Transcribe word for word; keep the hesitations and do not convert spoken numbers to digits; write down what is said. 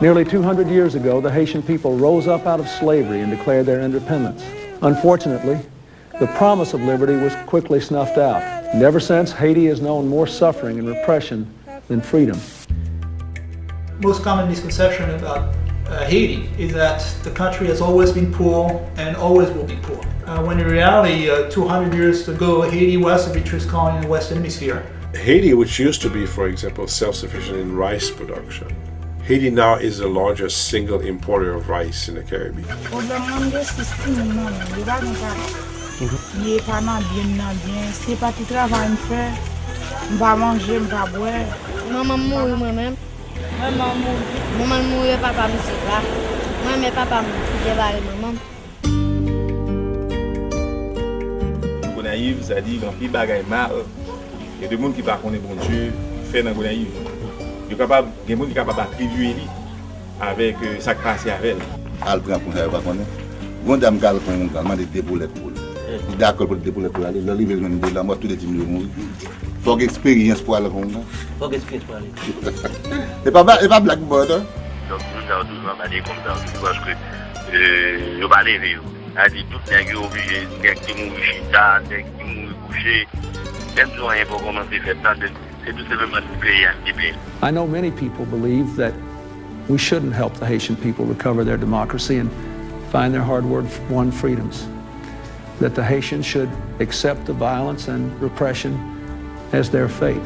Nearly two hundred years ago, the Haitian people rose up out of slavery and declared their independence. Unfortunately, the promise of liberty was quickly snuffed out, and ever since, Haiti has known more suffering and repression than freedom. Most common misconception about uh, Haiti is that the country has always been poor and always will be poor. Uh, when in reality, uh, two hundred years ago, Haiti was the richest colony in the Western Hemisphere. Haiti, which used to be, for example, self sufficient in rice production, Haiti now is the largest single importer of rice in the Caribbean. Pwoblèm mwen, m gen sis timoun nan men, yo pa gen papa. Ye pa nan byen, m nan byen. Se pa ti travay m fè, m pa manje, m pa bwè. Manman m mouri mwen menm. Manman m mouri. Manman m mouri, papa m sèt la. Mwen men papa m ki te bare manman m. Gonayiv, sa di gen anpil bagay mal. Gen de moun ki pa konnen Bondye fè nan Gonayiv. Yo kapab, gen moun ki kapab atribye li avèk sa k pase avè l. Al pran konsa yo pa konnen. Gon dam k al pran yon gran mande de poulèt pou li. Li dakò pou de poulèt pou li ale. Lè l rive l jwenn de lanmò, tou de timoun yo mouri. Fòk eksperyans pou al konsa. Fòk eksperyans pou ale. E pa blag, e pa blag, brother. Donk, moun sa yo toujou ap pale konsa, toujou paske yo pa leve yo. Sa di tout nèg yo oblije, nèg ki mouri chita, nèg ki mouri kouche. Menm si anyen poko kòmanse fèt la, se tou senpleman tout peyi a ki peye. I know many people believe that we shouldn't help the Haitian people recover their democracy and find their hard won freedoms, that the Haitians should accept the violence and repression as their fate.